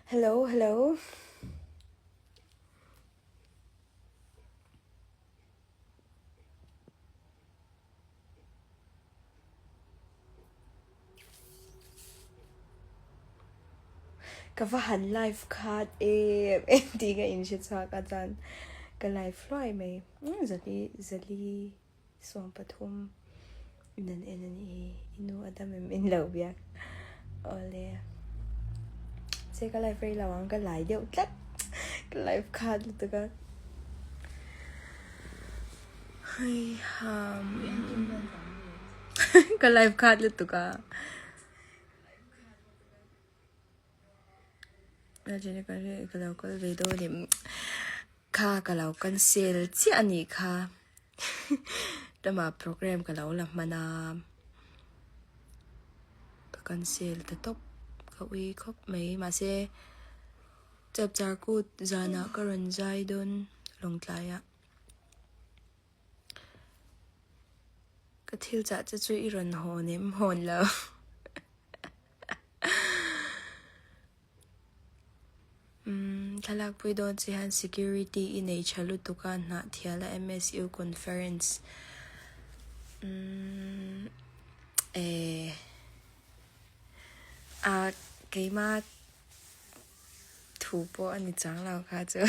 Hello hello. Ka va han live khat em em tih ka inhre chhuak a chuan ka live hluai mai. Zali zali 13 in an en a nih hi. I nu a dam em in lo biak. Awle. Che ka live rei lo ang ka lai deuh tlat. Ka live khat lutuk a. Hei ham. Ka live khat lutuk a. Ka lo kal ve dawn em? Kha ka lo cancel chiah a nih kha. Lamah program ka lo la hman a. Ka cancel ta tawp. Ka ui khawp mai. Mahse chapchar kut zanah ka rawn zai dawn lawngtlaiah. Ka thil chah che chu i rawn hawn em? Hawn lo. Umm thlalakpui dawn che hian security i nei tha lutuk a Hnahthiala MSU conference umm eh a keimah Thu pawh a ni chang lo kha chu.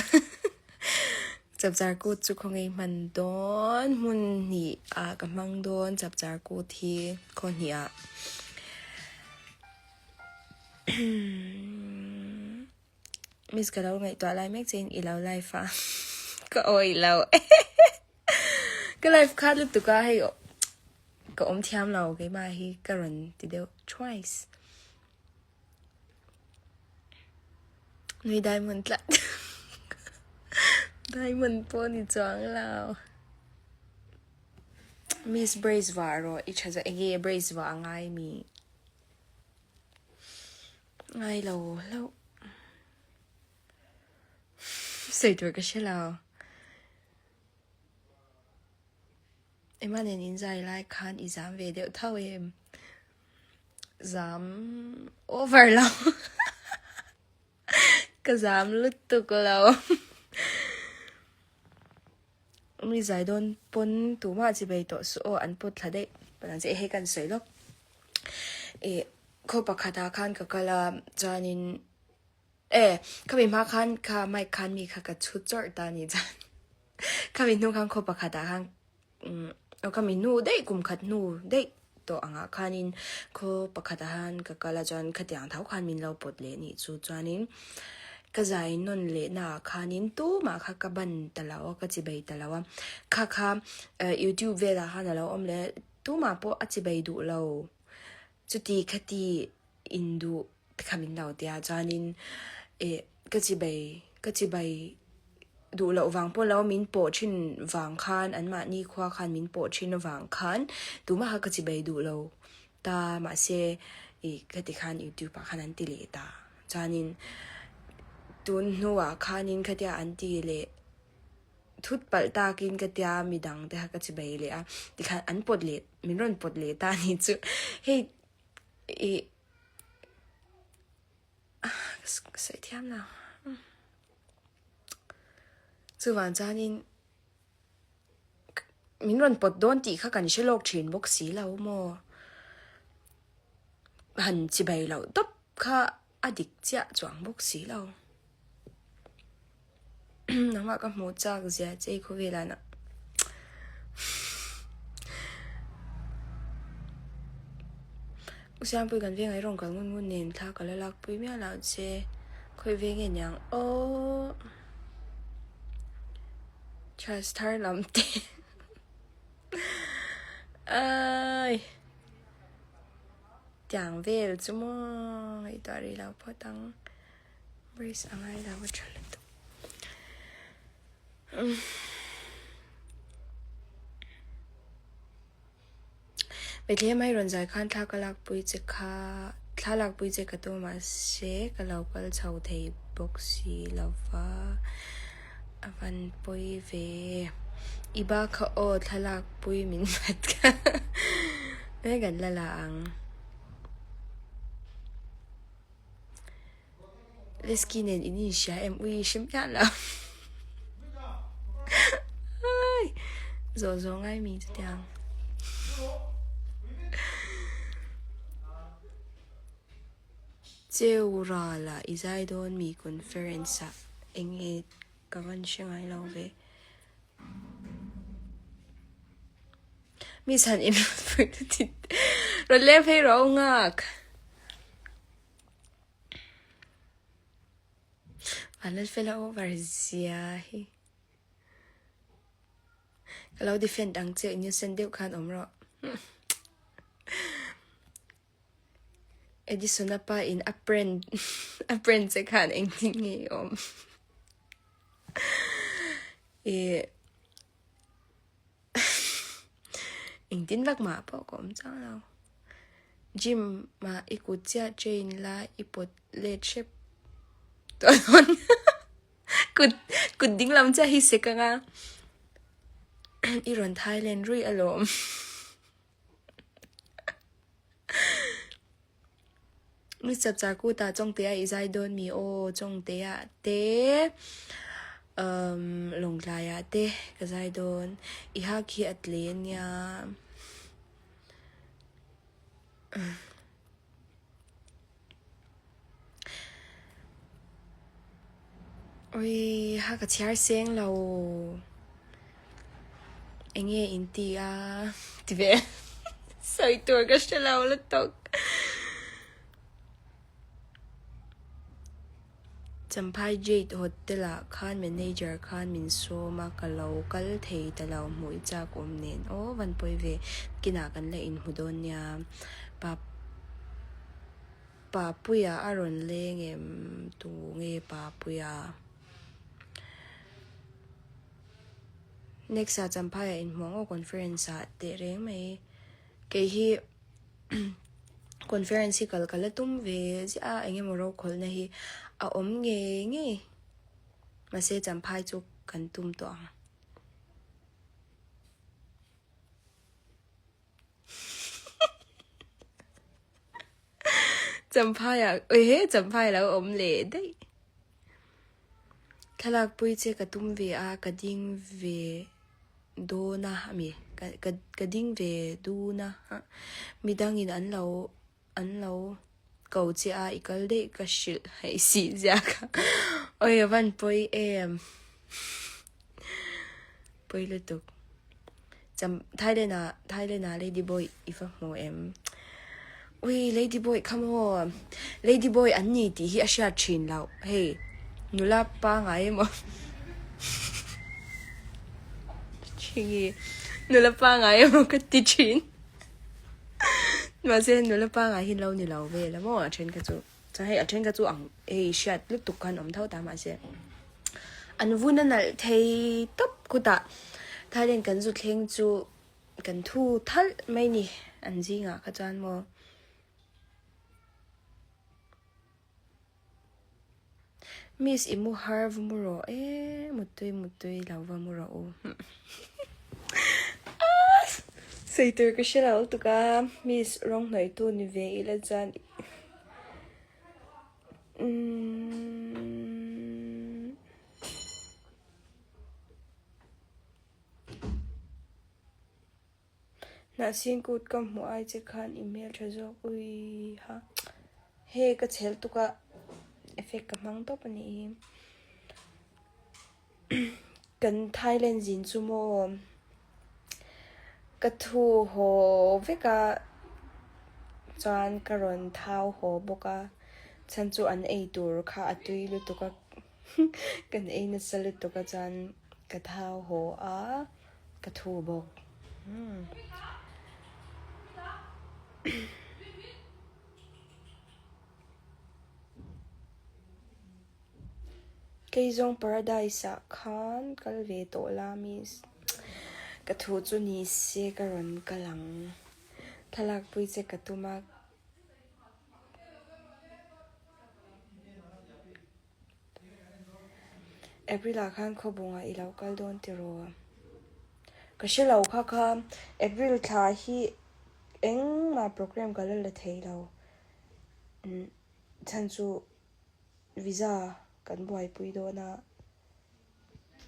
Chapchar kut chu khawngaih hman dawn hmun hnih ah ka hmang dawn chapchar kut hi khaw hnih ah. Miss ka lo ngaihtuah lai mek che in i lo live a ka awih lo ka live khat lutuk a hei ka awm thiam lo keimah hi ka rawn ti deuh twice. Nui diamond tlat diamond pawh ni chuang lo miss brace vah rawh i tha zawk enge brace vah a ngai mi ngai lo hlauh sawi tur ka hre lo. Emma nen in zai lai khan i zam ve deuh tho em? Zam over lo. Ka zam lutuk lo. Mi zai dawn pawn tumah chi bei tawh suh aw an pawt thla daih. Palang che hei kan sawi lawk. E khaw pakhatah khan ka kal a chuanin e khami hma khan kha mic khan mi kha ka chhu chawrh ta ni chuan. Khami hnu khan khaw pakhatah khan aw khami hnu daih kum khat hnu daih tawh angah khanin khaw pakhatah khan ka kal a chuan khatiang tho khan min lo pawt leh nih chu chuanin ka zai nawn leh naah khanin tumah kha ka ban ta lo a ka chibei ta lo a kha kha youtube velah khan a lo awm leh a tumah pawh a chibei duh lo chuti khati induh te kha min lo tia chuanin eh ka chibei ka chibei duh loh vang pawh lo min pawh thin vang khan anmahni khua khan min pawh thin avang khan tumah kha ka chibei duh lo ta mahse ih khati khan youtube ah khan an ti leh ta chuanin tun hnuah khanin khatia an ti leh thut palh takin ka tia midang te kha ka chibei leh a tikhan an pawt leh min rawn pawt leh ta a ni chu hei ih. Ka sawi thiam lo. Chuvang chuanin min rawn pawt dawn tih kha kan hre lawk thin bawk si lo maw? Han chibai loh tawp kha a dik chiah chuang bawk si lo. Nangmah ka hmuh chak zia che i khawvelah na. U Siangpui kan veng ai rawn kal ngun ngun nen thla ka la lak pui miah lo che. Khawi veng nge niang aw. Chas thar lam te. Ai. Tiang vel chu maw ngaihtuah rih lo phawt ang. Brace a ngai lo a tha lutuk. Bethlehem ai rawn zai khan thla ka lakpui che kha thla lakpui che ka tum mahse ka lo kal chho thei bawk si lova. A van pawi ve. I ba kha aw thlalak pui min vat kha. E kan la la ang. Lesky nen in inhria em ui hre miah lo. Ai zawh zawh ngai mi chutiang. Cheu ral ah i zai dawn mi conference ah enge ka van hre ngai lo ve. Mi chhan in rawn pui na ti rawn leng phei rawh u nghak. Vanlalfela over zia hi. Ka lo defend ang che innocent deuh khan awm rawh. Edison-a pa in a prank a prank che khan engtin nge i awm? Ih engtin vak mah pawh ka awm chang lo. Gym ah i kut chiah train la i pawt let hrep tawh dawn kut kut ding lam chiah hi sek anga i rawn Thailand ruih alawm. Mi chapchar kut ah Chawngtea i zai dawn mi aw Chawngtea te umm Lawngtlai ah te ka zai dawn i hak hi a tle ania. Ui ha ka chhiar seng lo enge in ti a ti ve sawi tur ka hre lo lutuk. Champhai Jade Hotel ah khan manager khan min sawm a ka lo kal thei ta lo hmuh i chak awm nen aw van pawi ve kinah kan la inhmu dawn nia pa Papuia a rawn leng em tu nge Papuia next ah Champhai ah inhmu ang aw conference ah teh reng mai kei hi. Conference hi kal ka la tum ve ziah a, eng emaw rokhawlhna hi a awm ngei ngei. Mahse Champhai chu kan tum tawh ang. Champhai ah ehe Champhai a lo awm leh daih. Thlalak pui che ka tum ve a, ka ding ve dawn a ami ka ka ka ding ve dun a midangin an lo an lo ko che a i kal daih ka hrilh haih si ziak a awi a van pawi em pawi lutuk cham Thailand ah Thailand ah lady boy i va hmu em ui lady boy kha maw lady boy an ni tih hi a hriat thin loh hei nula pangai emaw Thingi nula pangai emaw ka ti thin mahse nula pangai hi lo ni lo vel a maw a then kha chu chuan hei a then kha chu ang hei hriat lutuk khan awm tho ta mahse an vun a nalh thei tawp khutah Thailand kan zu thleng chu kan thu thalh mai ni an zingah kha chuan maw. Miss i mu har va mu rawh e muttui muttui lo va mu rawh u sawi tur ka hre lo lutuk a miss rawng hnawih tu ni ve ila chuan umm. Hnahsin kut ka hmuh ai che khan i hmel tha zawk ui ha hei ka chhel tuk a effect ka hmang tawp a nih hi kan Thailand zin chu maw ka thu haw vek a chuan ka rawn thau haw bawk a chhan chu an ei tur kha a tui lutuk a kan ei nasa lutuk a chuan ka thau haw a. Ka thu bawk. Keizawng paradise ah khan kal ve tawh la miss. Ka thu chu ni se ka rawn kal ang. Thlalak pui che ka tum a. April ah khan khawbungah i lo kal dawn tiraw? Ka hre lo kha kha April thla hi engmah program ka la la thei lo. Chhan chu visa kan buaipui dawn a,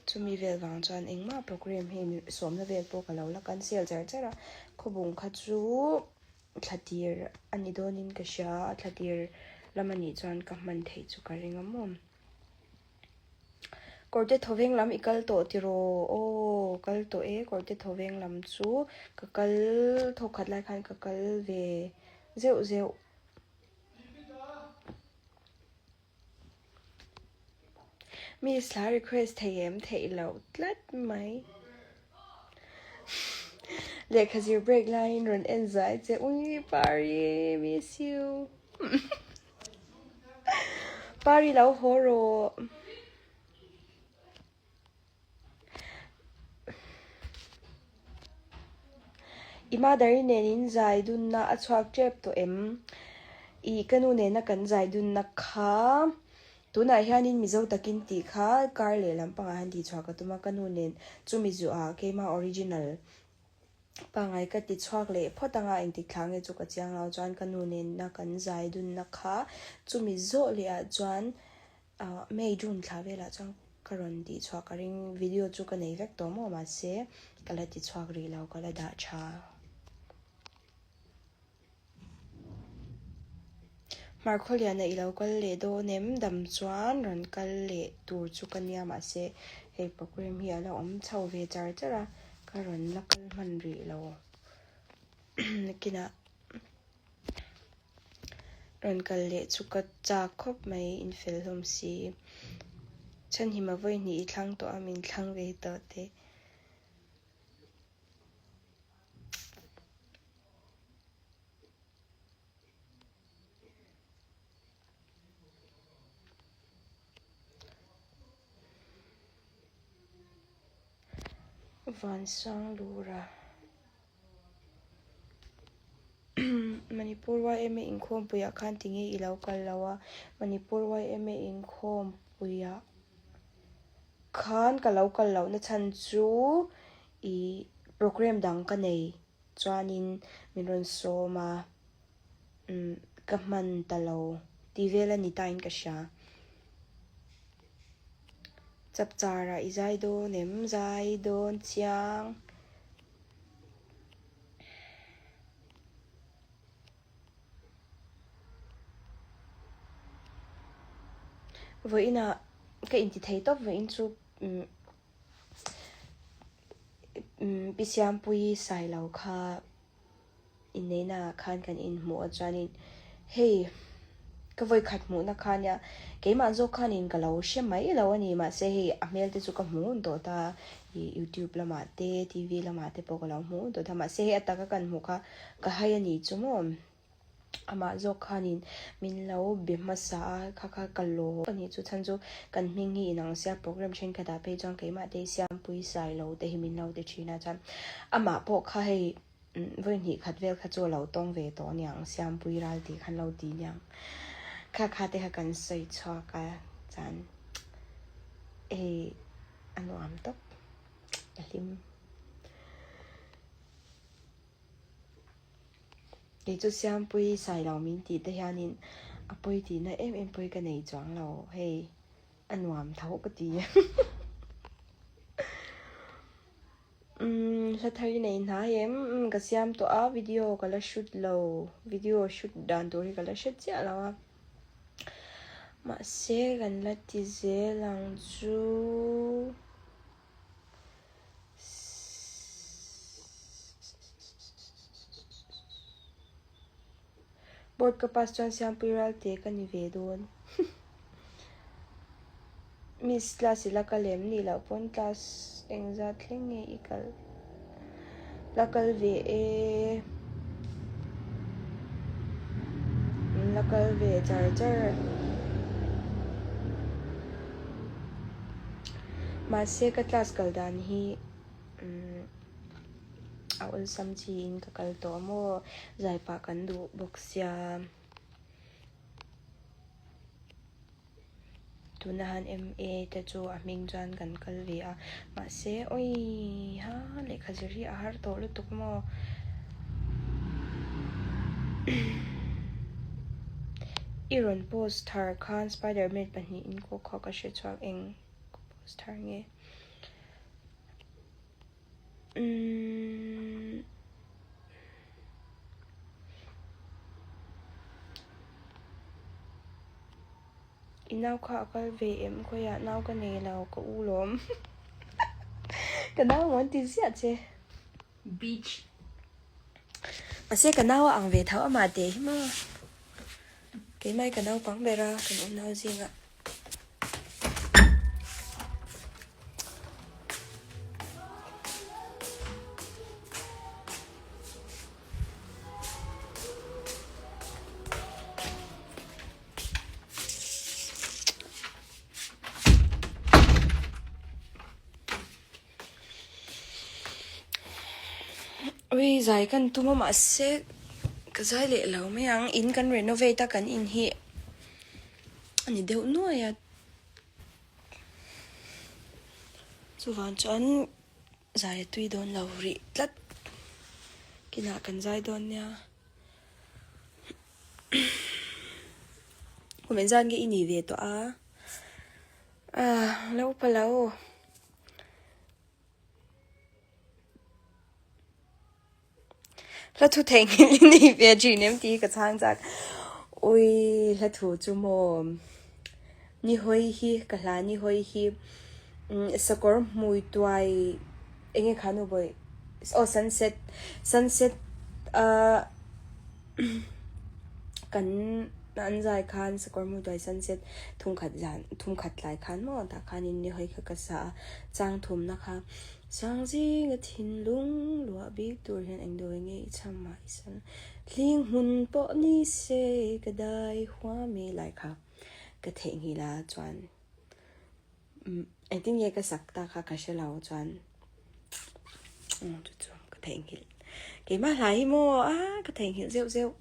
chumi vel vang chuan engmah program hei sawmna vel pawh ka lo la cancel char char a, khawbung kha chu thla tir a ni dawnin ka hria a, thla tir lam a nih chuan ka hman theih chu ka ring a maw. Kawrte thawveng lam i kal tawh tiraw? Aw kal tawh e, kawrte thawveng lam chu ka kal thawkkhat lai khan ka kal ve zeuh zeuh. Miss hla request thei em theih loh tlat mai. Lehkha zir break laiin rawn en zai che ui Pari miss you. Pari lo haw rawh. I mother nen in zai dunna a chhuak tep tawh em? I ka nu nena kan zai dunna kha tunah hianin Mizo takin tih kha kar leh lampangah hian tihchhuah ka tum a, ka nu nen chumi zuah keima original pangngai ka ti chhuak leh phawt anga engtik thla nge chu ka chiang lo chuan ka nu nena kan zai dunna kha chumi zawh leh ah chuan Ah May June thla velah chuan ka rawn tih chhuah ka ring video chu ka nei vek tawh maw mahse ka la ti chhuak rih lo ka la dah tha. Hmarkhawliana i lo kal leh dawn em dam chuan rawn kal leh tur chu ka nia mahse hei program hi a la awm chho ve char char a ka rawn la kal hman rih lo nakinah. Rawn kal leh chu ka chak khawp mai, infel hlawm si. Chhanhima vawi hnih i thlang tawh a, min thlang ve tawh teh. Vansanglura. Manipur yma inkhawmpuiah khan tinge i lo kal lo a, Manipur yma inkhawmpuiah khan ka lo kal lohna chhan chu i program dang ka nei chuanin min rawn sawm a, umm ka hman ta lo tih vel a ni tain ka hria. Chapchar ah i zai dawn em? Zai dawn chiang. Vawiinah ka inti thei tawp vawiin chu umm umm Pi Siampuii Sailo kha inneihna ah khan kan inhmuh a chuanin hei ka vawi khat hmuhna kha nia keimah zawk khanin ka lo hre mai lo a ni mahse hei a hmel te chu ka hmu hun tawh ta ih youtube lamah te tv lamah te pawh ka lo hmu hun tawh ta mahse hei a taka kan hmuh kha ka hai a ni chu maw amah zawk khanin min lo be hmasa a kha kha ka lawm a ni chu chhan chu kan hming hi inang sia program thenkhatah phei chuan keimah te hi siampui sai lo te hi min lo ti thin a chuan amah pawh kha hei Vawi hnih khat vel kha chu a lo tawng ve tawh aniang, Siampui ral tih khan lo ti aniang. Kha kha te kha kan sawi chhuak a, chuan hei a nuam tawp, a hlim. Kei chu Siampui Sailo min tih te hianin a pawi tihna em em pawi ka nei chuang lo, hei a nuam tho ka ti. Umm hla thar i nei hnai em? Umm ka siam tawh a video ka la shoot lo video shoot dan tur hi ka la hre chiah lo a mahse kan la ti zel ang chu Board ka pass chuan Siampui Ralte ka ni ve dawn. Miss class i la kal em? Nih loh pawn class engzat thleng nge i kal? La kal ve e. La kal ve char char. Mahse ka class kal dan hi umm. A awlsam chiin ka kal tawh maw zai pah kan duh bawk sia. Tuna han MA te chu a hming chuan kan kal ve a, mahse awii ha lehkha zir hi a har tawh lutuk maw? I rawn post thar khan Spiderman pahnihin kawk kha ka hre chhuak eng ka post thar nge? Umm. I nau kha a kal ve em? Khawiah nau ka nei lo, ka u lawm. Ka nau maw an ti ziah che. Beach. Mahse ka nau a ang ve tho amah teh hi maw. Keimah hi ka naupang ber a, kan unau zingah. Ui zai kan tum a mahse ka zai leh lo mai ang in kan renovate a kan in hi a ni deuh nuai a chuvang chuan zai a tui dawn lo rih tlat kinah kan zai dawn nia. Kum engzat nge i nih ve tawh a? Ah, lo pa lo. Hla thu theihnghilh i nih ve thin em tih hi ka chhang chak. Ui, hla thu chu maw? Ni hawi hi, ka hla ni hawi hi sakawr hmui tuai enge kha nu bawi aw sunset sunset ah kan an zai khan sakawr hmui tuai sunset thumkhat zan thumkhat tlai khan maw tah khanin ni hawi kha ka sa a chang thumna kha Sangzinga thinlung luah bik tur hian eng dawi nge i cham mah i sal hling hmun pawh ni se ka dai huam e lai kha ka theihnghilh a chuan engtin nge ka sak ta kha ka hre lo chuan chu chu ka theihnghilh keimah hla hi maw a ka theihnghilh zeuh zeuh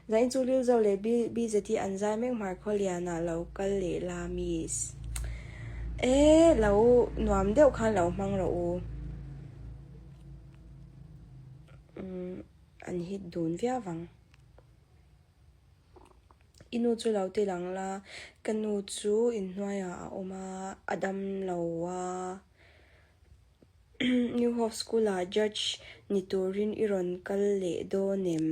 Zain chu Lilzo leh BZT an zai mek hmarkhaw lianah lo kal leh la miss e lo nuam deuh khan lo hmang rawh u an hit dun viau vang. I nu chu lo ti lang la, ka nu chu inhnuaiah a awm a, a dam lo a. New Hope School-ah judge ni turin i rawn kal leh dawn em?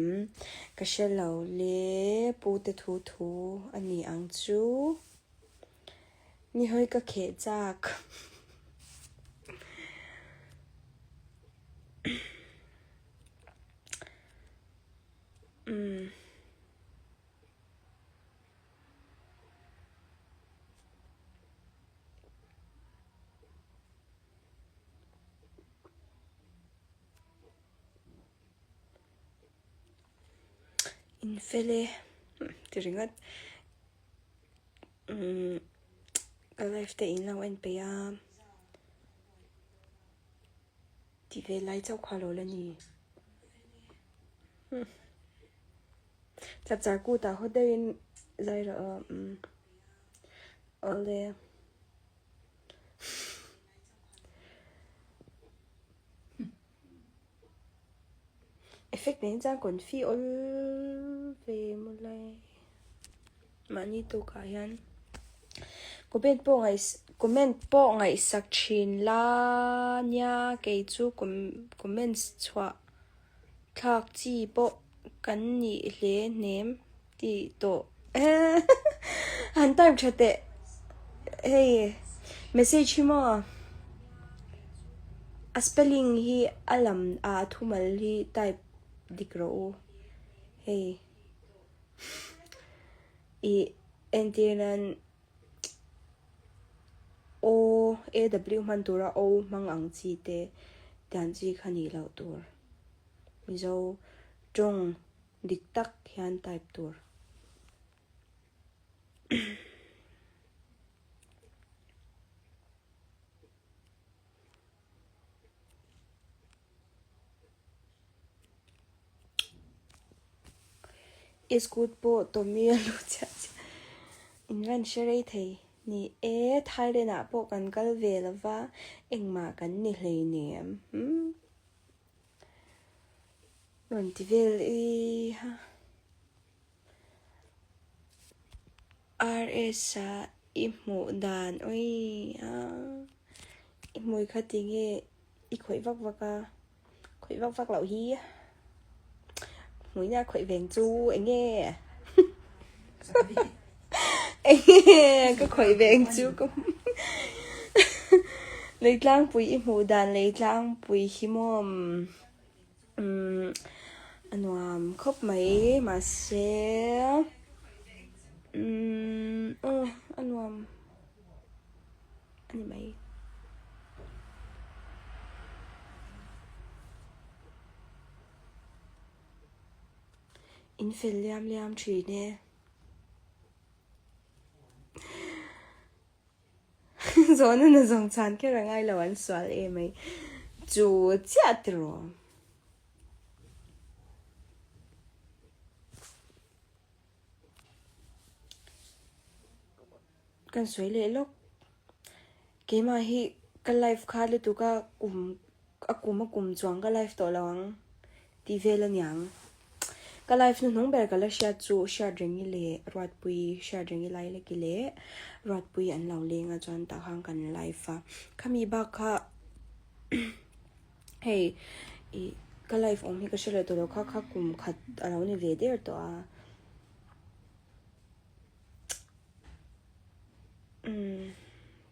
Ka hre lo le, pu te thu thu a ni ang chu. Ni hawi ka kheh chak. Umm. In fel e ti ringawt umm ka live te in lo en peih a tih ve lai chauh kha lo la ni. Chapchar kutah haw deuhin zai rawh aw umm awle. Effect nen chuan confi awl ve mawlai mahni tukah hian comment pawh ngaih comment pawh ngaihsak thin la nia kei chu comments chhuah thlak chi pawh kan nih hle hnem tih tawh han type tha teh hei message hi maw a spelling hi a lam a thumal hi type dik rawh u hei ih entir nan aw aw hman tura o hmang ang chi te tiang chi kha nih loh tur mizo tawng dik tak hian type tur. I scoot pawh Tommy a lu chiah chiah. In van hre rei thei. Ni e, Thailand ah pawh kan kal ve lova, engmah kan ni hleinem. Umm. Rawn ti vel i ha. RS-a i hmuh dan ui a. I hmui kha tinge i khawih vak vak a. Khawih vak vak loh hi hmuina khawih veng chu eng nge eng nge ka khawih veng chu ka Leitlangpui i hmuh dan Leitlangpui hi maw umm a nuam khawp mai mahse umm aw a nuam. a ni mai. In fel liam liam thin e. Zawhna na zawng chhan kher a ngai lo an sual em mai. Chu chiah tiraw. Kan sawi leh lawk. Keimah hi ka life kha lutuk a kum a kum a kum chuang ka life tawh lo ang tih vel a niang. Ka life hnuhnung ber ka la hriat chu Hriatrengi leh Ruatpui Hriatrengi Lailaki leh Ruatpui an lo leng a chuan tah khan kan life a. Khami bak kha hei ih ka life awm hi ka hre leh tawh lo kha kha kum khat a lo ni ve der tawh a. Umm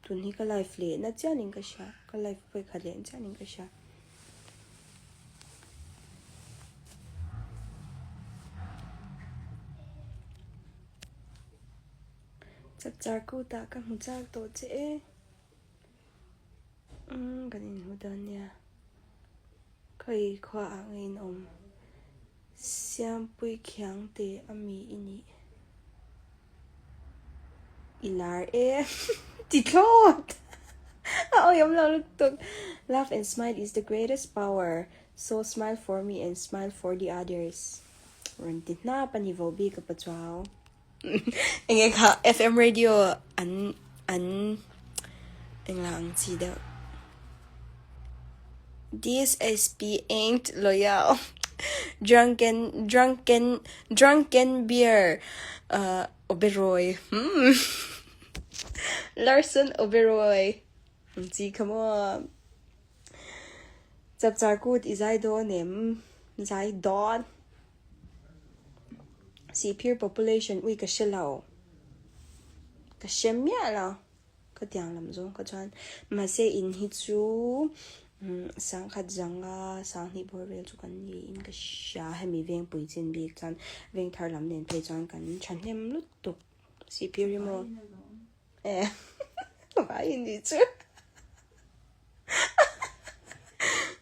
tun hi ka live leh na chian in ka hria ka live vawi khat leh chian in ka hria. Chapchar kut ah ka hmu chak tawh che e umm kan inhmu dawn nia khawi khua ah nge in awm. Siampui khiang te a mi i nih? I lar e. Ti thlawt! A awihawm lo lutuk. Love and smile is the greatest power, so smile for me and smile for the others. Rawn ti hnap a ni vo bik a pachuau. Enge kha FM radio an an engla ang chi deuh. DSSP ain't loyal. Drunken drunken drunken beer uh, Oberoi. Hmm. Larson Oberoi. Ang chi kha maw. Chapchar kut i zai dawn em? Zai dawn. Sihphir population ui ka hre lo. Ka hre miah lo. Ka tiang lam zawng kha chuan. Mahse in hi chu sangkhat zanga sanghnih bawr vel chu kan niin ka hria. Hemi vengpui chin bik chuan vengthar lam nen phei chuan kan thahnem lutuk. Sihphir hi maw? Eh, vai in nih chu.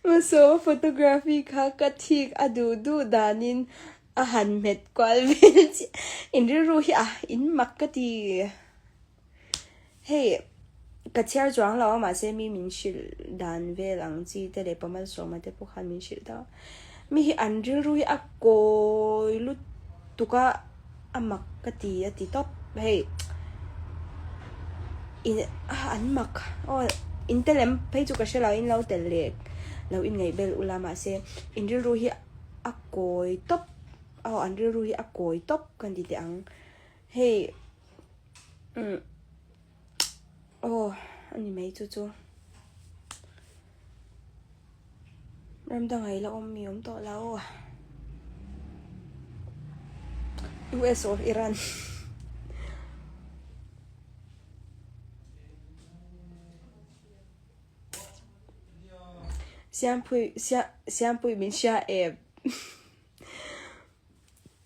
Maso photography kha ka thik a duh duh danin a han hmet kual vel chiah. In rilru hi a in mak ka ti. Hei ka chhiar chuang lo a mahse mi min hrilh dan vel ang chi te leh Pamalsawma te pawh khan min hrilh ta. Mi hi an rilru hi a kawi lutuk a, a mak ka ti a ti tawp. Hei in an mak aw in tel em phei chu ka hre lo in lo tel leh lo inngaih bel ula mahse in rilru hi a kawi tawp aw an rilru hi a kawi tawp ka ti teh ang. Hei umm aw a ni mai chu chu. Ram dangah i la awm mi awm tawh lo. US or Iran. Siampui Siampui min hria em?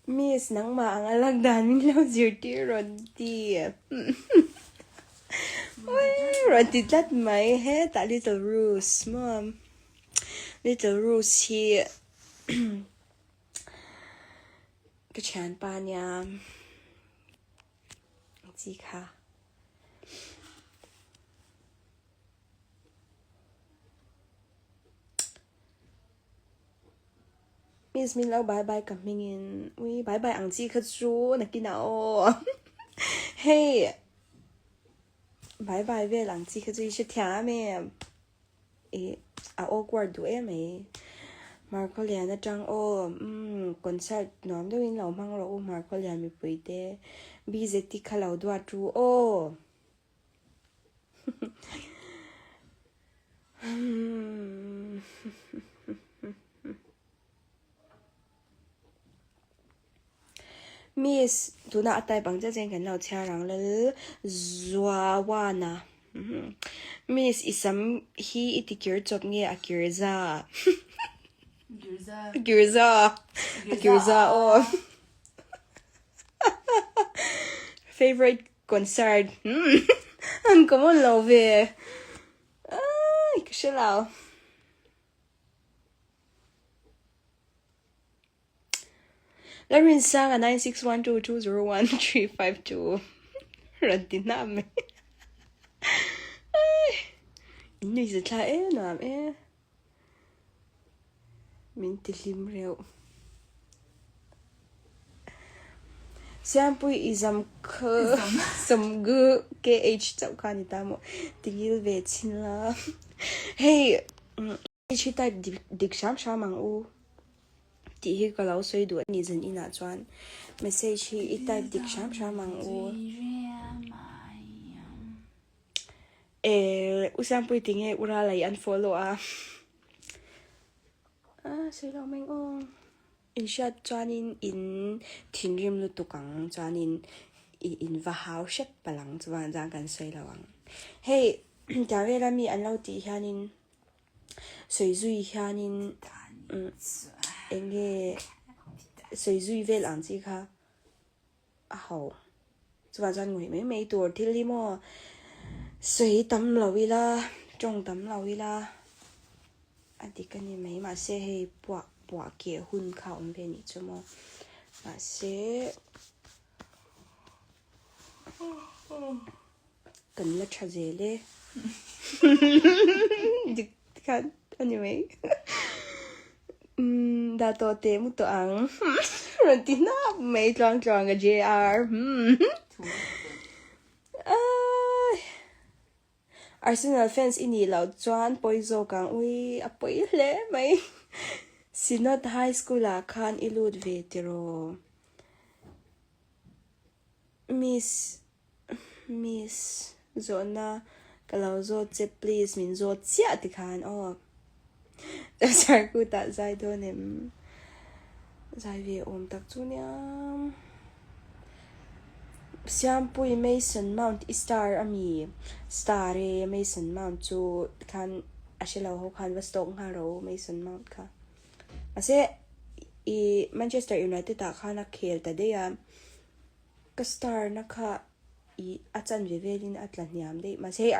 Miss nangmah ang a lak dan min lo zirtir rawn ti. Rawn ti tlat mai hetah Little Rose maw Little Rose hi ka thianpa nia chi kha. Miss min lo bye bye ka hmingin ui bye bye ang chi kha chu nakinah aw hei. Bye bye vel ang chi kha chu i hrethiam em? I a awkward duh em mai. Markhawlian atang aw umm concert nuam deuhin lo hmang rawh u Markhawlian mipui te BZT kha lo duat ru aw. Miss, tuna a type ang chiah chiah in kan lo chhiar ang lal Zuawana. Miss, i sam hi i ti kir chawp nge a kir za? A kir za. A kir za aw. Favorite concert. An common lo ve. Ai, ka hre lo. Lalrinsanga 9612201352 rawn ti hnah mai. Ai, in nui za thla e nuam e. Min ti hlim reuh. Siampui i zam kha sam gu KH chauh kha ni ta maw tingil ve chin la. Hei Hi type dik hram hram ang u tih hi ka lo sawi duh a ni zan inah chuan message hi i type dik hram hram ang u. Eh u Siampui tinge u Rala i unfollow a ah sawi lo mai aw. In hriat chuanin in thinrim lutuk ang chuanin i in va hau hrep palh ang chuan zan kan sawi lo ang. Hei tiang vela mi an lo tih hianin sawi zui hianin eng nge sawi zui vel ang chi kha a ho. Chuvang chuan ngawih mai mai tur thil hi maw sawi tam lo ila tawng tam lo ila a dik a ni mai mahse hei puah puah keh hun kha a awm ve nih chu maw mahse kan la tha zel e dik khan a ni mai umm dah tawh teh mu tawh ang rawn ti hnap mai tluang tluang ka JR Arsenal fans i nih loh chuan pawi zawk ang ui a pawi hle mai Synod High School ah khan i lut ve tiraw. Miss Miss zawhna ka lo zawt che please min zawt chiah ti khan aw Sir kutah zai dawn em zai ve awm tak chu nia Siampui Mason Mount i star a mi star e Mason Mount chu tikhan a hre lo ho khan va stalk nghal rawh u Mason Mount kha. Mahse i Manchester United ah khan a khel ta daih a, ka star na kha i a chanve velin a tla hniam daih. Mahse hei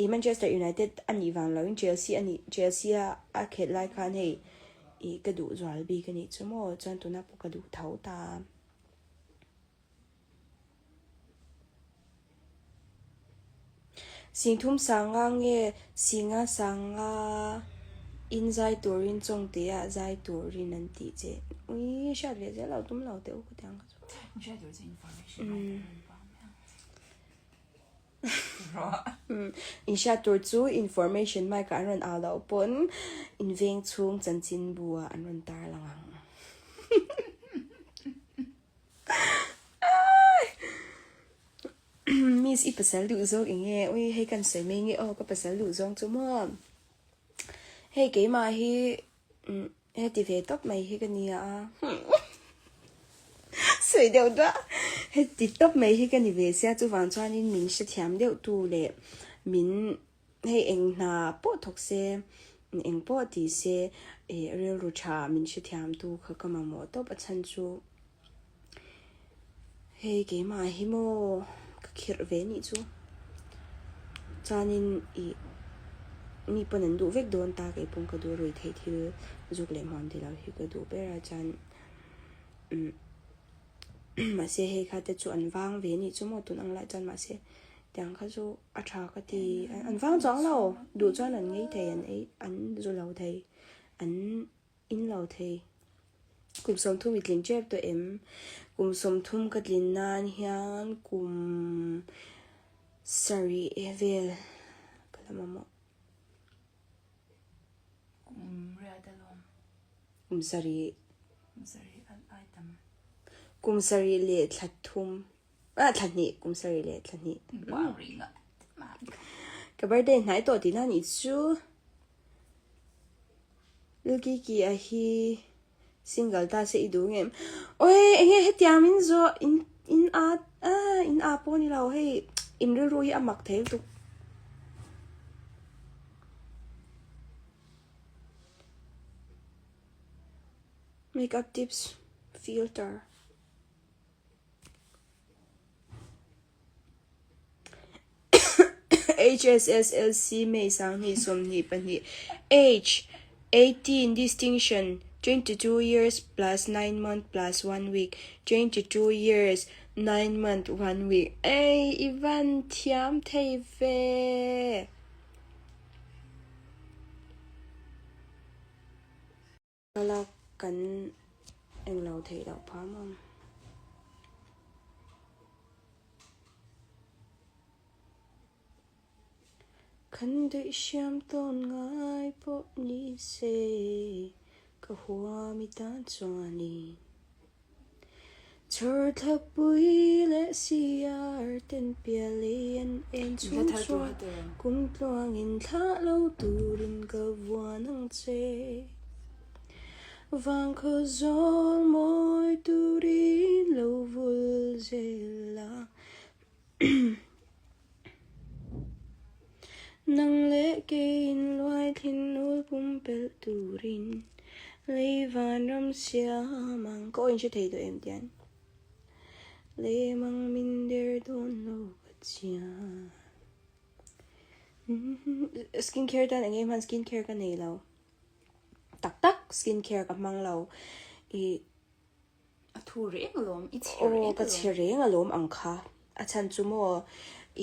i Manchester United a nih vang loin Chelsea a nih Chelsea a a khelh lai khan hei i ka duh zual bik a nih chu maw chuan tuna pawh ka duh tho ta. Singthum sanga nge Singa sanga in zai turin Chawngte ah zai turin an tih che. Ui hriat ve zel lo tum lo teh u khutiang kha chu. Hriat tur chu information mic an rawn vang mai ang. In hriat tur chu information mic ah an rawn au loh pawn in veng chhung chanchinbu ah an rawn tar lang ang. Miss i pasal duh zawng eng nge? Ui hei kan sawi mai nge aw ka pasal duh zawng chu maw? Hei keimah hi heti ve tawp mai hi ka nia a sawi deuh duah heti tawp mai hi ka ni ve sia chuvang chuanin min hrethiam deuh tu leh min Hei eng hna pawh thawk se, eng pawh ti se, ih rilru tha min hrethiamtu kha ka mamawh tawp a chhan chu hei keimah hi maw ka khirh ve nih chu. Chuanin ih mi pawn an duh vek dawn ta kei pawn ka duh rui theih thil zuk leh hmuam ti lo hi ka duh ber a chuan umm mahse hei kha te chu an vang ve nih chu maw tun ang lai chuan mahse tiang kha chu. A tha ka ti. An vang chuang lo. Duh chuan an ngei thei, an ei, an zu lo thei, an in lo thei. Kum 30 i tlin tep tawh em? Kum 30 ka tlin nan hian kum Sarih vel ka la mamawh. Kum riat alawm. Kum sarih. Kum sarih al ai tam. Kum sarih leh thla thum. Ah thla hnih kum sarih leh thla hnih. Boring a. Ka birthday hnai tawh tihna nih chu. Lilkiki a hi single ta se i duh ngem. Oi enge hetiang min zawh in in a ah in a pawh ni lo hei in rilru hi a mak thei lutuk. Makeup tips filter. HSSLC May 2022 Age 18 Distinction 22 years plus 9 month plus 1 week 22 years 9 month 1 week Ei i van thiam thei ve. Thlalak kan englo theih loh phah maw? Kan duih hriam tawn ngai pawh ni se ka huam i tan chuanin Chhawrthlapui leh siar ten pial lei an en chhung chuan kum tluangin thlah lo turin ka vuan ang che. Vangkhaw zawl mawi turin lo vul zel a. Nang leh keiin luaithlin nul pumpelh turin lei vanram siam ang. Ka aw in hre thei tawh em tian lemang min der dawn lo ka chian. Skin care tan eng nge hman skin care ka nei lo tak tak skin care ka hmang lo i. A thu reng alawm, i chhe reng alawm. Aw, ka chhe reng alawm ang kha. A chhan chu maw,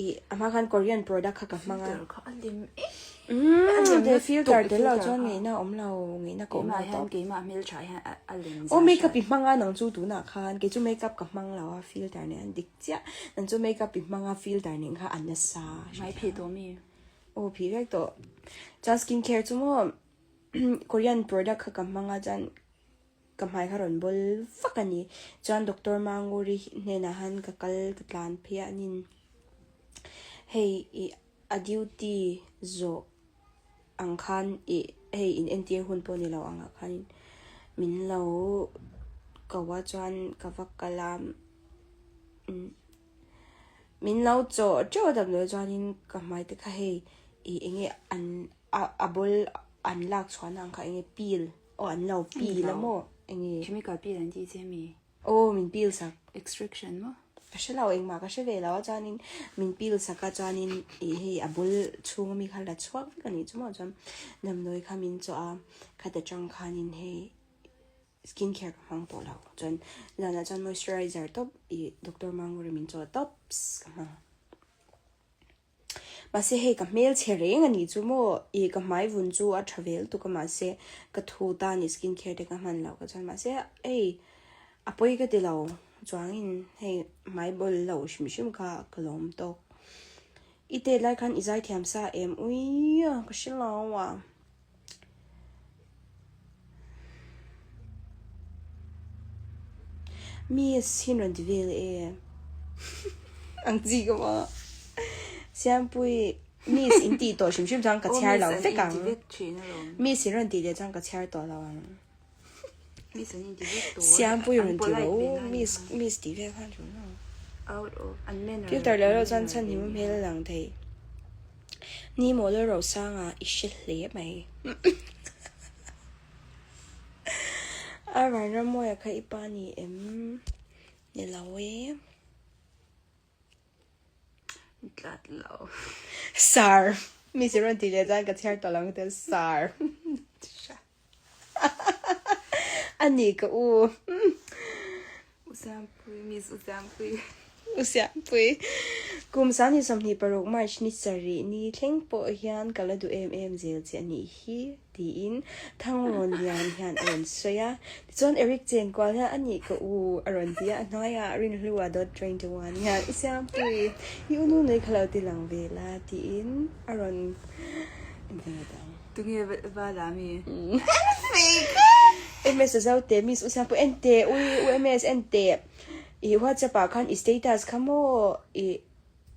i a hma khan Korean product kha ka hmang a. Filter kha a lem em. Umm, filter tel lo chuan ngeihna a awm lo, ngeihna ka awm lo tawp. Keimah hian, keimah hmeltha hian a lem zah. Aw, makeup i hmang a nang chu tunah khan, kei chu makeup ka hmang lo a, filter nen an dik chiah. Nang chu makeup i hmang a, filter nen kha a nasa. Hmai phih tawh mi? Aw, phih vek tawh. Chuan skin care chu maw, Korean product kha ka hmang a, chuan Ka hmai kha rawn bawl vak a ni. Chuan Doctor Manguri hnenah han ka kal ka tlan phei a anin hei ih a duty zawh ang khan ih hei in entir hun pawh ni lo angah khan min lo ko a chuan ka va kal a umm min lo chawh teuh a damdawi chuanin ka hmai te kha hei ih eng nge an a bawl an lak chhuahna ang kha eng nge peel. Aw an lo peel a maw? Enge? Chemical peel an tih che mi? Aw min peel sak. Extraction maw? Ka hre lo engmah ka hre ve lo a chuanin min peel sak a chuanin ih hei a bul chhung ami kha la chhuak vek a nih chu maw chuan damdawi kha min chawh a khata tang khanin hei skin care ka hmang tawh lo chuan zanah chuan moisturizer tawp ih doctor Manguri min chawh tawps ka hmang. Mahse hei ka hmel chhe reng a nih chu maw ih ka hmai vun chu a tha vel tuk a mahse ka thu ta a ni skin care te ka hman loh ka chuan mahse hei a pawi ka ti lo chuangin hei hmai bawl lo hrim hrim kha ka lawm tawk i tet lai khan i zaithiam sa em ui a ka hre lo a. Miss hi rawn ti vel e ang chi ka maw Siampui Miss in tih tawh hrim hrim chuan ka chhiar lo vek ang Miss in rawn tih leh chuan ka chhiar tawh lo ang Siampui rawn ti ro Miss Miss tih vel khan ṭul lo Filter leh loh chuan chhan him hmel a lang thei. Ni maw Lalrosanga i hre hle mai. A Vanramawia kha i pa ni em? Ni lo e. Tlat lo. Sar. Mi si rawn tih leh chuan ka chhiar tawh lo ang te sar. A ni ka u. U Siampui, Miss U Siampui. U Siampui. Kum 26 March ni sarih ni thleng pawh hian ka la duh em em zel che a nih hi. tiin Thangrawn Lian hian a rawn sawi a. Tichuan Eric Chenkual hian a nih ka u a rawn ti a, a hnuaiah Rinhlua dot 21 hian i Siampui i u nu nei kha lo ti lang ve la tiin a rawn inhmeh ang. Tunge va la mi? MS a zo teh Miss U Siampui en teh ui U MS en teh i WhatsApp ah khan i status kha maw i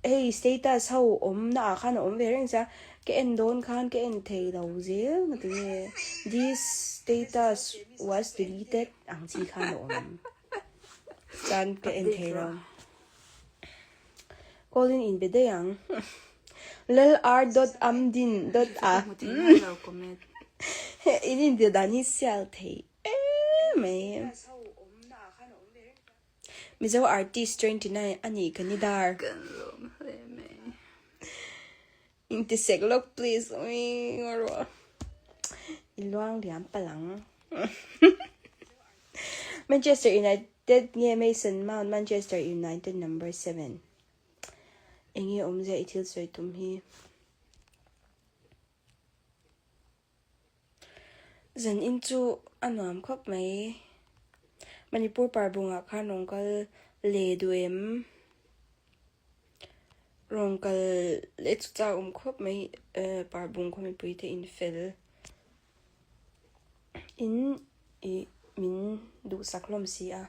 Hei status ho awm na ah khan a awm ve reng sia, ka en dawn khan ka en thei lo zel nga tinge this status was deleted ang chi khan a awm chuan ka en thei lo. Call in inbe daih ang. Lal r dot amdin dot a in inbe dan hi sial thei emai. Mizo artist 29 a nih ka ni dar. Kan lawm hle mai. Inti sek lawk please ui ngaruah. I luang liam palang. Manchester United nge Mason Mount Manchester United number 7. Enge awmzia i thil sawi tum hi. Zan in chu a nuam khawp mai. Manipur parbungah khan rawn kal leh duh em? Rawn kal leh chu chak awm khawp mai parbung khaw mipui te in fel in ih min duhsak hlawm si a,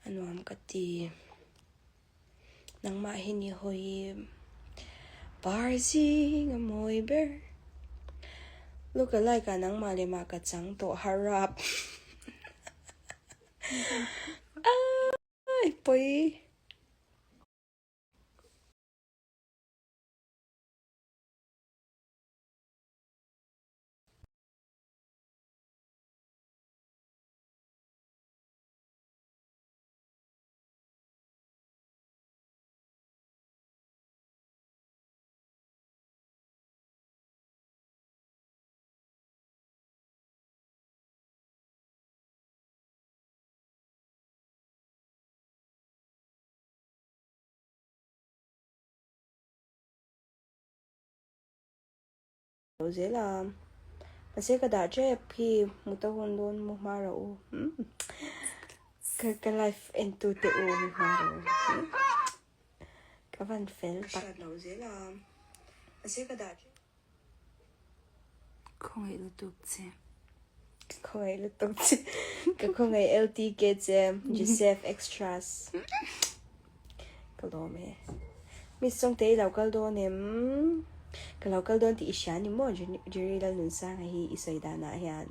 a nuam ka ti. Nangmah hi ni hawi par zing a mawi ber. Look alike ah nangmah leh mah ka chang tawh har rap. Ai pawi. Lo zel a, mahse ka dah tep khi hmu ta hun dawn mu hma rawh u ka ka live en tu te u mu hma rawh u ka van fel tak. Lo zel a, mahse ka dah tep. Khawngaih lutuk che. Ka khawngaih lutuk che. Ka khawngaih LTK che Joseph Extras. Ka lawm e. Miss Chawngte i lo kal dawn em? Ka lo kal dawn tih i hria ni maw Jerry Lalnunsanga hi i sawi danah hian.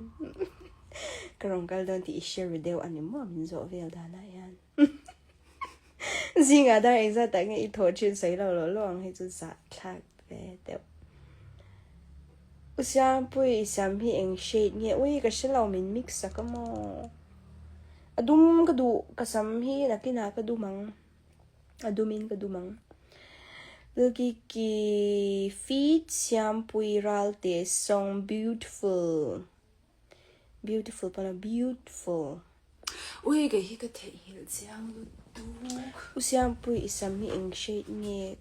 Ka rawn kal dawn tih i hre ru deuh a ni maw min zawh vel danah hian. Zingah dar engzat tak nge i thawh thin sawi lo lo lo ang hei chu zahthlak ve deuh. U Siangpui i sam hi eng shade nge? Ui ka hre lo min mix sak a maw? A dum ka duh ka sam hi nakinah ka dum ang. A dumin ka dum ang. Lkiki feat Siampui Ralte song beautiful. Beautiful pawh lo beautiful. Ui kei hi ka theihnghilh chiang lutuk. U Siampui i sam hi eng shade nge?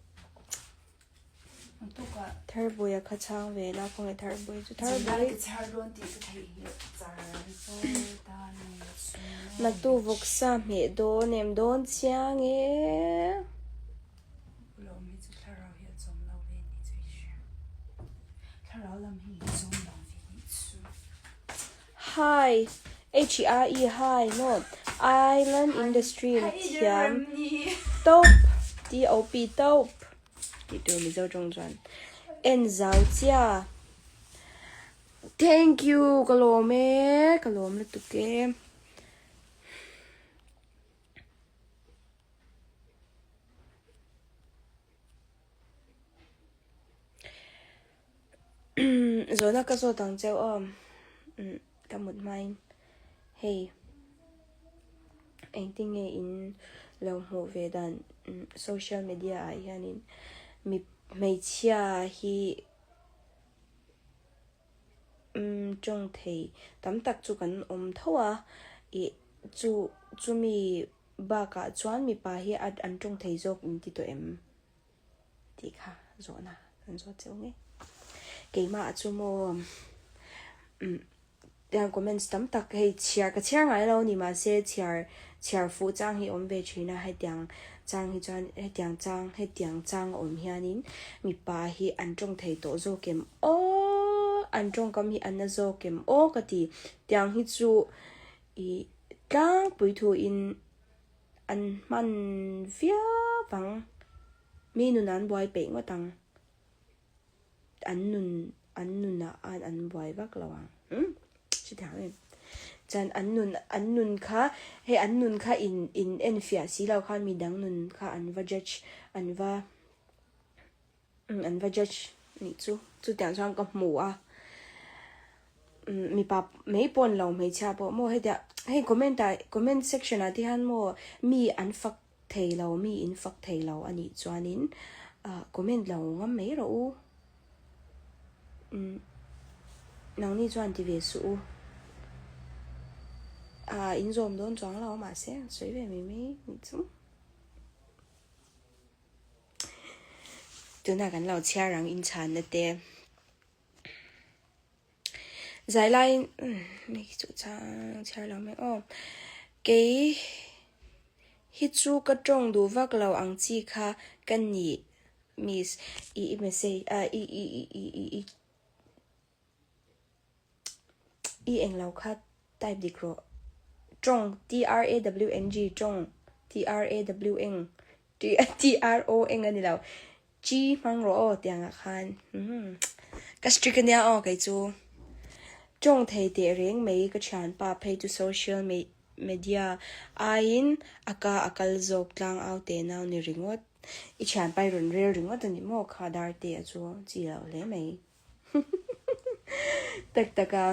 Tharbuia kha chhang ve la khawnge Tharbui chu Tharbui. Naktu vawksa hmeh dawn em dawn chiang e. Hi H-I-E hi maw Island Industry thiam Top T-O-P Top. Tih tur Mizo tawng chuan en zau chia. Thank you ka lawm e ka lawm lutuk e. Zawhna ka zawt ang cheu aw ka mut hmain hei engtin nge in lo hmuh ve dan social media ah hianin mi hmeichhia hi tawng thei tam tak chu kan awm tho a ih chu chumi bakah chuan mipa hi an tawng thei zawk in ti tawh em? Tih kha zawhna kan zawt cheu nge. Keimah chu maw. Umm tiang comments tam tak hei chhiar ka chhiar ngai lo a ni mahse chhiar chhiar fuh chang hi awm ve thin a hetiang chang hi chuan hetiang chang hetiang chang a awm hianin mipa hi an tawng thei tawh zawk em aw an tawngkam hi a na zawk em aw ka ti tiang hi chu ih tlangpui thuin an hman viau ang mi nun an buai peih ngawt ang. An nun an nunah an an buai vak lo ang umm chutiang em chuan an nun an nun kha hei an nun kha in in en fiah si lo khan midang nun kha an va judge an va umm an va judge nih chu chutiang chuan ka hmu a umm mipa mai pawh ni lo hmeichhia pawh maw hetiang hei comment ah comment section ah te hian maw mi an fak thei lo mi in fak thei lo a nih chuanin ah comment lo ngam mai rawh u umm nangni chuan ti ve suh u ah in zawm dawn chuang lo mahse sawi ve mai mai nih chu tunah kan lo chhiar ang inchhanna te. Zai laiin mi khi chu chang chhiar lo mai aw. Kei hi chu ka tawng duh vak lo ang chi kha ka ni miss i i message ah i i i i i i i englo kha type dik rawh. Tawng T R A W N G tawng T R A W N T R O N a ni lo. Chi hmang rawh aw tiangah khan umm ka strict ania aw kei chu tawng thei teh reng mai ka thianpa phei chu social media aiin a ka a kal zawk tlang au teh nau ni ringawt i thianpa i rawn rel ringawt a ni maw kha dar te a chu chi loh hle mai tak tak a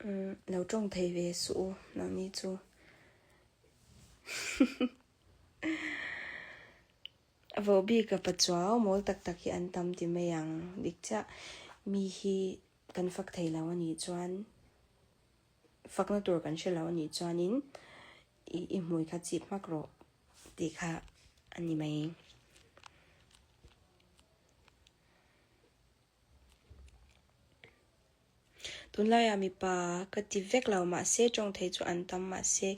umm lo tawng thei ve suh u nangni chu. A voh bik a pachuau mawl tak tak hi an tam ti mai ang. Dik chiah, mi hi kan fak thei lo a nih chuan, fakna tur kan hre lo a nih chuanin i i hmui kha chip hmak rawh tih kha a ni mai. Tunlaiah mipa ka ti vek lo mahse tawng thei chu an tam mahse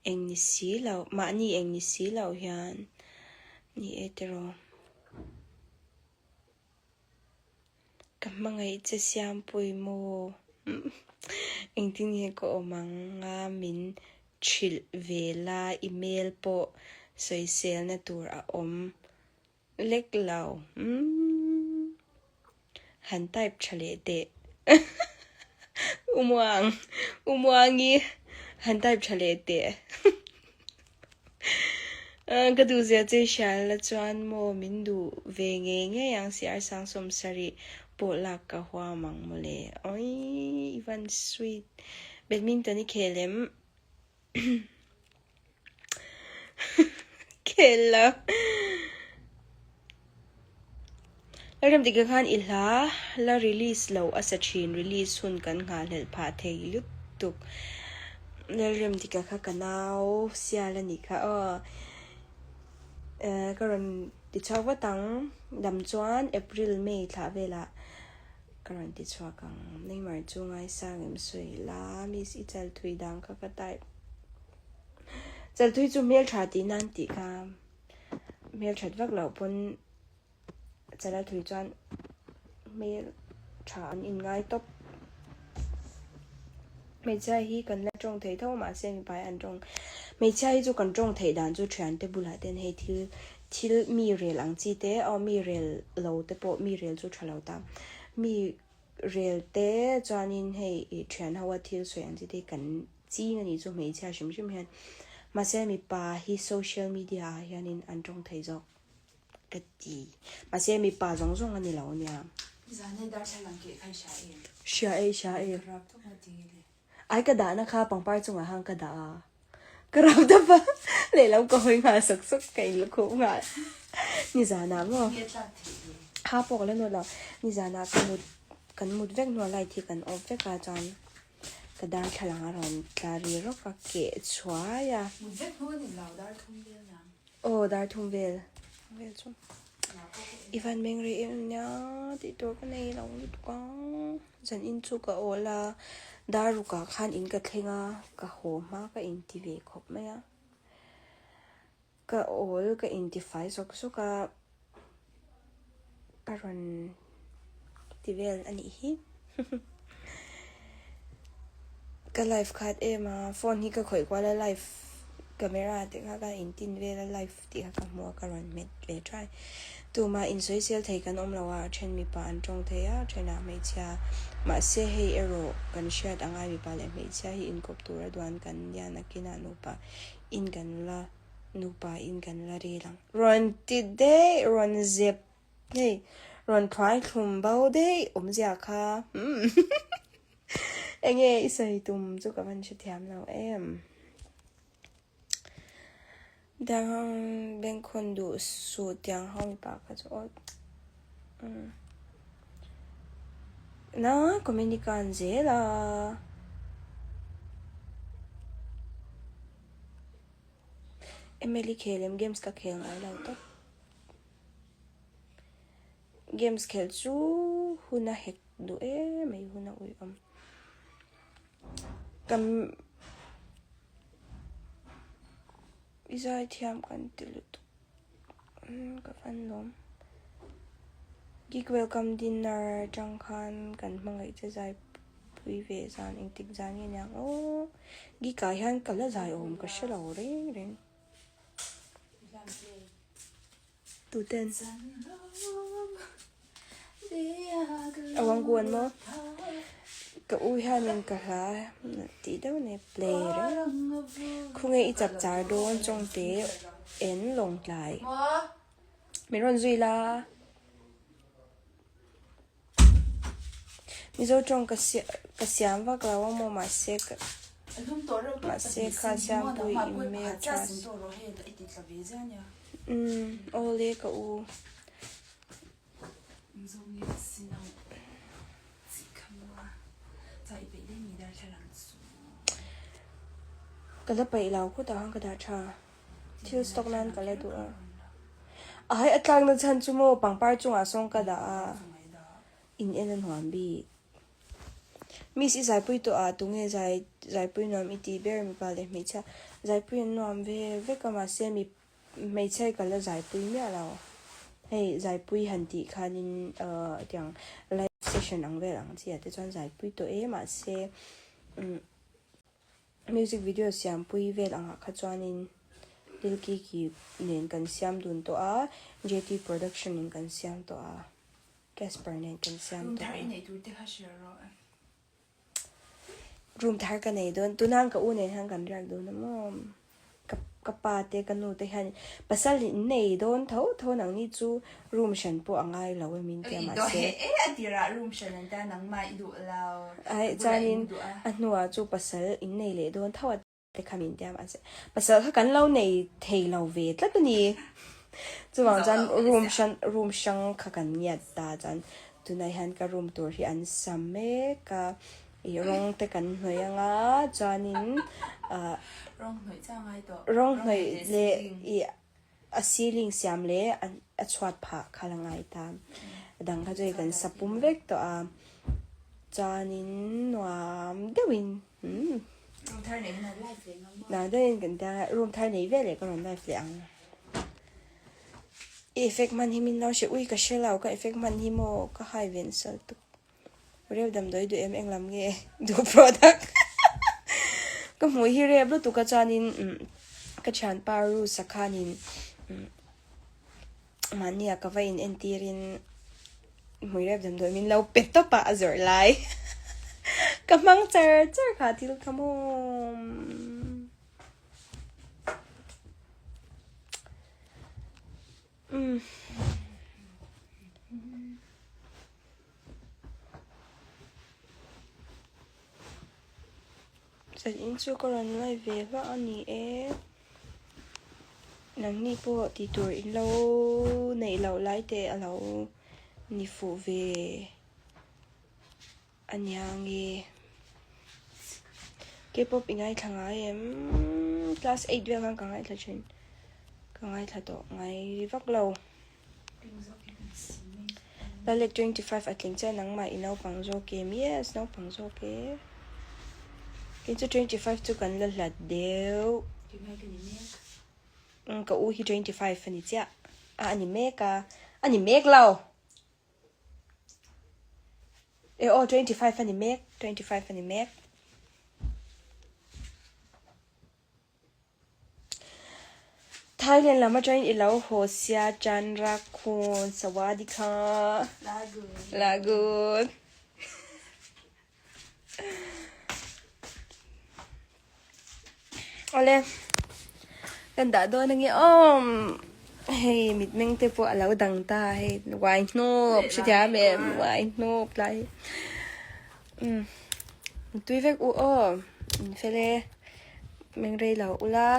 eng ni si lo mahni eng ni si lo hian ni e tiraw. Ka hmangaih che Siampui maw engtin nge ka awm ang a min hrilh ve la email pawh sawiselna tur a awm. Lek lo umm han type tha leh teh Umuang Umuangi han type tha leh teh Ka duh zia che hrial la chuan maw min duh ve ngei ngei ang CR 70 pawh lak ka huam ang mawle Awii i van sweet Badminton i khel em? Khel lo. Lalrem dik khan i hla la release lo a sa thin release hun kan nghahhlelh phah thei lutuk. Lalrem dik kha ka nau sial a nih kha aw. Ka rawn ti chhuak vat ang dam chuan April May thlah velah Ka rawn ti chhuak ang. Neymar chu ngaisang em sawi la miss i chal thui dang kha ka type. Chal thui chu hmeltha tih nan tih kha hmelthat vak loh pawn chal a thui chuan hmeltha an in ngai tawp. Hmeichhia hi kan la tawng thei tho mahse mipa hi an tawng. Hmeichhia hi chu kan tawng theih dan chu thiante bulah ten hei thil thil mi rel ang chi te aw mi rel lo te pawh mi rel chu tha lo ta mi rel te chuanin hei ih thian ho a thil sawi ang chi te hi kan ching a nih chu hmeichhia hrim hrim hian mahse mipa hi social media ah hianin an tawng thei zawk. Ka ti. Mahse mipa zawng zawng a ni lo ania. Zan e darthlalang keh kha i hria em? Hria e, i hria e. Ka rap tawp a ti nge le. Ai ka dahna kha pangpar chungah khan ka dah a. Ka rap tawp a, lehlam ka hawi nghal sawk sawk ka in la khup nghal. Nizanah maw? Nge tlak theih ve? Ha pawh ka la nawt lo. Nizanah ka mut, kan mut vek hnuah light hi kan off vek a chuan ka darthlalang a rawn tla ri rawk a, keh chhuai a. Mut vek hnu a ni lo, darthum vel nang. Aw dar thum vel vel chu. I van meng rei em nia tih tur ka nei lo lutuk a, zan in chu ka awl a, dar rukah khan in ka thleng a, ka haw hma ka inti ve khawp mai a, ka awl ka inti fai zawk zawk a, ka rawn ti vel a nih hi. Ka live khat em a, phone hi ka khawih kual a live camera te kha ka intin vel a live tih kha ka hmu a ka rawn hmet ve trai. Tumah insawisel thei kan awm lo a, a then mipa an tawng thei a, a thenah hmeichhia. Mahse hei erawh kan hriat angai mipa leh hmeichhia hi inkawp tura duan kan nia nakinah nupa in kan la nupa in kan la ril ang. Rawn ti daih, rawn zep Hei, rawn thuai thlum bo daih awmzia kha umm enge i sawi tum chu ka van hrethiam lo em. Tiang ho bengkhawn duh suh tiang ho mipa kha chu aw umm na comment i kan zel a. Emily khel em games ka khel ngai lo tawp. Games khelh chu hun a hek duh em mai hun a uiawm. Ka i zai thiam kan ti lutuk ka fan lawm. Geek welcome dinner atang khan kan hmangaih che zai pui ve zan engtik zan nge niang aw. Geek ah hian ka la zai awm ka hre lo reng reng. Tuten a wang kuan maw ka u hianin ka hla tih deuh nei play reng khawnge i chap char dawn chawngte en lawngtlai min rawn zui la. Mizo tawng ka ka siam vak lo a maw mahse ka mahse kha siampui i hmel tha umm awle ka u. Ka la paih lo khawtah khan ka dah tha. Thil stock nan ka la duh a. Ai a tlakna chhan chu maw pangpar chungah sawn ka dah a. In en a nuam bik. Miss i zaipui tawh a tunge zai zaipui nuam i tih ber mipa leh hmeichhia zaipui an nuam ve vek a mahse mi hmeichhia hi ka la zaipui miah lo. Hei zaipui han tih khanin ahh tiang live session ang vel ang chi ah te chuan zaipui tawh e mahse umm. Music video siampui vel angah kha chuanin Lil Kiki nen kan siam dun tawh a, JT Production in kan siam tawh a, Casper nen kan siam tawh a. Room thar i neih tur te kha hria rawh. Room thar ka nei dawn, tunah ka u nen hian kan riak dun a maw. Ka ka pa te ka nu te hian pasal in nei dawn tho tho nang ni chu room hran pawh a ngai lo em in tia mahse E a tirah room hran an tia nangmah i duh lo Ai chuanin a hnuah chu pasal in nei leh dawn tho a te kha min tia mahse pasal kha kan lo nei thei lo ve tlat a ni chuvang chuan room hran room hrang kha kan ngiat ta chuan tunah hian ka room tur hi an sa mek a. Ih rawng te kan hnawih anga chuanin ah Rawng hnawih chiah ngai tawh. Rawng hnawih leh ih a ceiling siam leh a chhuat phah kha la ngai ta. A dang kha chu hei kan sa pum vek tawh a chuanin nuam deuhin umm Room thar nei hunah live leh ngam maw? Nuam deuhin kan tia a room thar nei vel leh ka rawn live leh ang. I effect hman hi min lo hre ui ka hre lo ka effect hman hi maw ka hai ve nasa lutuk. Rep damdawi duh em eng lam nge duh product ka hmuh hi rep lutuk a chuanin ka thianpa Rusa khanin mahnia ka va in entirin hmui rep damdawi min lo pe tawp a a zawrh lai ka hmang char char kha thil kha maw. Zan in chu ka rawn ngai ve hlauh a ni e. Nangni pawh tih tur in lo neih loh lai te a lo ni fuh ve a nia nge. K-pop i ngaithla ngai em? Class eight vel khan ka ngaithla thin. Ka ngaithla tawh ngai vak lo. Lalek 25 a tling chiah nangmah i naupang zawk em? Yes, naupang zawk e. Kei chu 25 chu kan la hlat deuh. Umm ka u hi 25 a ni chiah. A a ni mek a. A ni mek lo. E aw 25 a ni mek, 25 a ni mek. Thailand lam atangin i lo haw sia Chandra Khun Sawadika Lagun Awle kan dah dawn ange awm hei mitmeng te pawh a lo dang ta hei uai hnawp hrethiam em uai hnawp lai umm tui vek u aw in fel e. Meng rei lo ula.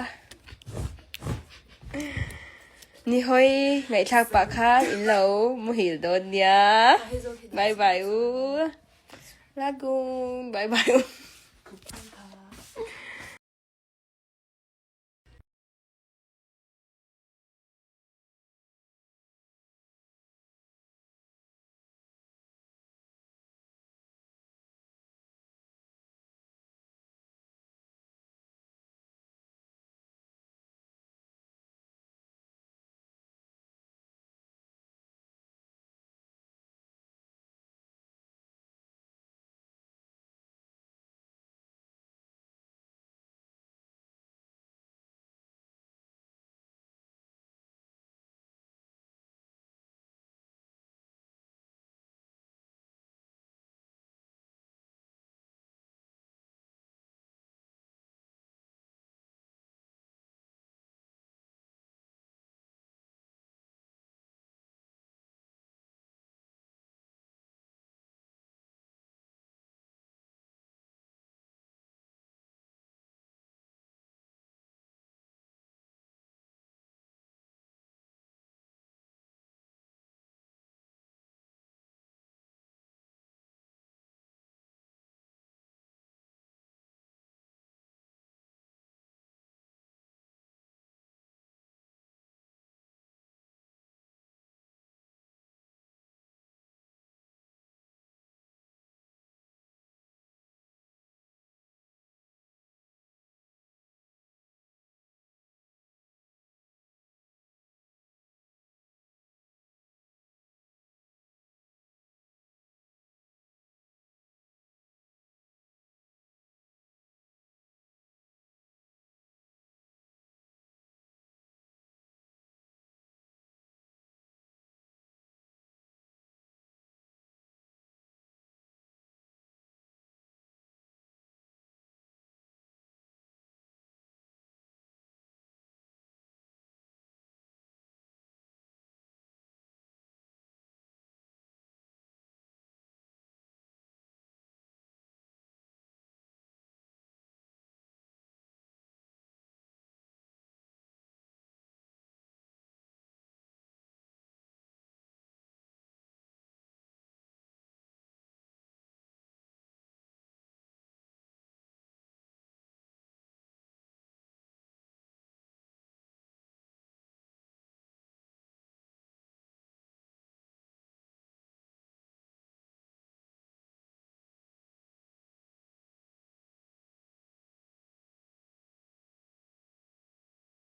Ni hawi ngaihthlak pah khan in lo muhil dawn nia. Bye bye u. Lagun bye bye u.